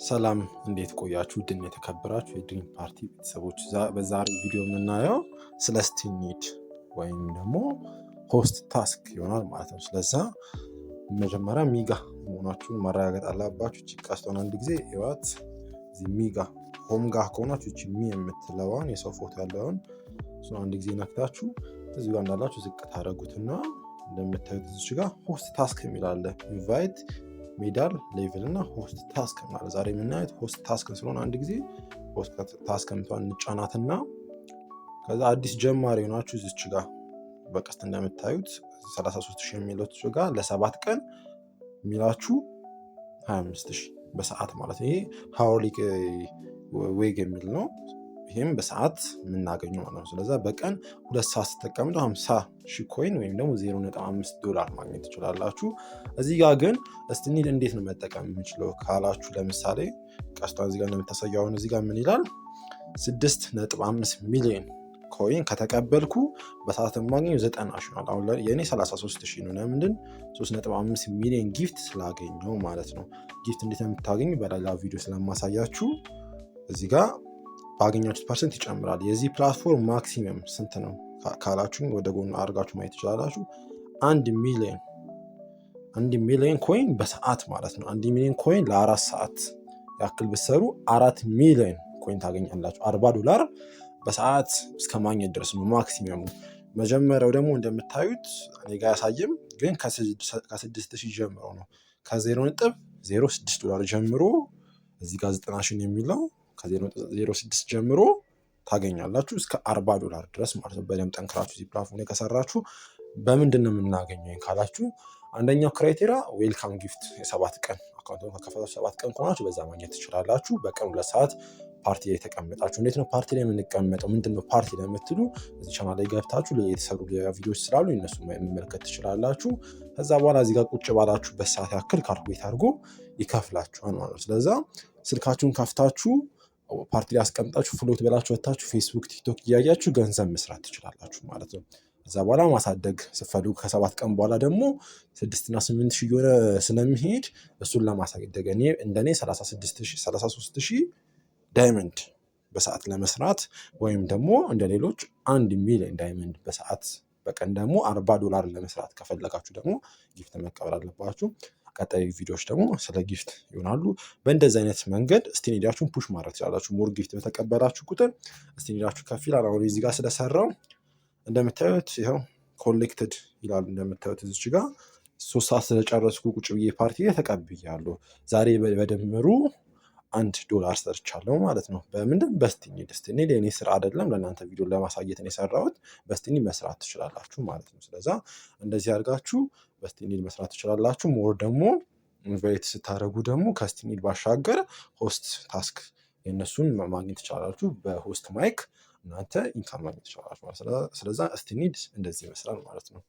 ሰላም፣ እንዴት ቆያችሁ? ድን የተከበራችሁ የ Dream Party ቤተሰቦች፣ በዛሬ ቪዲዮ የምናየው ስለ Steemnid ወይም ደግሞ host task ይሆናል ማለት ነው። ስለዛ መጀመሪያ me ጋ መሆናችሁን ማረጋገጥ አለባችሁ። እቺ ቀስቷን አንድ ጊዜ እዋት። እዚህ me ጋ፣ home ጋ ከሆናችሁ እቺ me የምትለዋን የሰው ፎቶ ያለውን እሱን አንድ ጊዜ ነክታችሁ እዚህ ጋር እንዳላችሁ ዝቅ ታደረጉትና እንደምታዩት እዚች ጋር host task የሚል አለ። Invite፣ medal፣ level እና host task ማለት። ዛሬ የምናየት host task ስለሆነ አንድ ጊዜ host task የምትለዋን እንጫናትና ከዛ አዲስ ጀማሪ የሆናችሁ እዚች ጋር በቀስት እንደምታዩት 33 ሺህ የሚለው ጋር ለ7 ቀን የሚላችሁ 25 ሺህ በሰዓት ማለት ነው። ይሄ hourly wage የሚል ነው። ይህም በሰዓት የምናገኘው ማለት ነው። ስለዛ በቀን 2 ሰዓት ስትቀምጡ 50 ሺህ coin ወይም ደግሞ 0.5 ዶላር ማግኘት ትችላላችሁ። እዚህ ጋር ግን Steemnid እንዴት ነው መጠቀም የምንችለው ካላችሁ፣ ለምሳሌ ቀስቷን እዚህ ጋር እንደምታሳየው አሁን እዚህ ጋር ምን ይላል? 6.5 ሚሊዮን coin ከተቀበልኩ በሰዓት የማገኘው 90 ሺህ ነው። አሁን የእኔ 33 ሺህ ነው። ለምንድን? 3.5 ሚሊዮን gift ስላገኘው ማለት ነው። Gift እንዴት የምታገኙ በሌላ ቪዲዮ ስለማሳያችሁ እዚህ ጋር ባገኛችሁት percent ይጨምራል። የዚህ platform maximum ስንት ነው ካላችሁ ወደ ጎን አድርጋችሁ ማየት ትችላላችሁ። 1 ሚሊዮን፣ 1 ሚሊዮን coin በሰዓት ማለት ነው። 1 ሚሊዮን coin ለ4 ሰዓት ያክል ብትሰሩ 4 ሚሊዮን coin ታገኛላችሁ። 40 ዶላር በሰዓት እስከ ማግኘት ድረስ ነው maximum ኡ። መጀመሪያው ደግሞ እንደምታዩት እኔ ጋ ያሳይም ግን ከ6,000 ጀምሮ ነው። ከ0.06 ዶላር ጀምሮ እዚህ ጋር 90 ሺህ የሚለው ከ0.06 ጀምሮ ታገኛላችሁ እስከ 40 ዶላር ድረስ ማለት ነው። በደንብ ጠንክራችሁ እዚህ platform ላይ ከሰራችሁ። በምንድን ነው የምናገኘው ካላችሁ፣ አንደኛው criteria welcome gift፣ የ7 ቀን account ከከፈታችሁ 7 ቀን ከሆናችሁ በዛ ማግኘት ትችላላችሁ። በቀን 2 ሰዓት ፓርቲ ላይ ተቀምጣችሁ። እንዴት ነው ፓርቲ ላይ የምንቀመጠው? ምንድን ነው ፓርቲ ለምትሉ እዚህ ቻናል ላይ ገብታችሁ የተሰሩ ቪዲዮዎች ስላሉ እነሱ መመልከት ትችላላችሁ። ከዛ በኋላ እዚህ ጋር ቁጭ ባላችሁበት ሰዓት ያክል calculate አድርጎ ይከፍላችኋል ማለት ነው። ስለዛ ስልካችሁን ከፍታችሁ ፓርቲ ላይ አስቀምጣችሁ float ብላችሁ ወታችሁ ፌስቡክ፣ ቲክቶክ እያያችሁ ገንዘብ መስራት ትችላላችሁ ማለት ነው። ከዛ በኋላ ማሳደግ ስትፈልጉ ከ7 ቀን በኋላ ደግሞ 6 እና 8 ሺህ እየሆነ ስለሚሄድ እሱን ለማሳደግ እኔ እንደኔ 33 ሺህ diamond በሰዓት ለመስራት ወይም ደግሞ እንደ ሌሎች 1 ሚሊዮን diamond በሰዓት፣ በቀን ደግሞ 40 ዶላር ለመስራት ከፈለጋችሁ ደግሞ gift መቀበል አለባችሁ። ቀጣይ ቪዲዮዎች ደግሞ ስለ gift ይሆናሉ። በእንደዚህ አይነት መንገድ Steemnid ኣችሁን push ማድረግ ትችላላችሁ። More gift በተቀበላችሁ ቁጥር Steemnid ኣችሁ ከፍ ይላል። አሁን እዚህ ጋር ስለሰራው እንደምታዩት ይኸው collected ይላሉ። እንደምታዩት እዚች ጋር 3 ሰዓት ስለጨረስኩ ቁጭ ብዬ ፓርቲ ላይ ተቀብያለሁ። ዛሬ በድምሩ 1 ዶላር ሰርቻለሁ ማለት ነው። በምንድን? በ Steemnid። Steemnid የኔ ስራ አይደለም፣ ለእናንተ ቪዲዮ ለማሳየት ነው የሰራሁት። በ Steemnid መስራት ትችላላችሁ ማለት ነው። ስለዛ እንደዚህ አድርጋችሁ በ Steemnid መስራት ትችላላችሁ። More ደግሞ invite ስታደርጉ ደግሞ ከ Steemnid ባሻገር host task የእነሱን ማግኘት ትችላላችሁ። በ host mic እናንተ income ማግኘት ትችላላችሁ ማለት። ስለዛ Steemnid እንደዚህ ይመስላል ማለት ነው።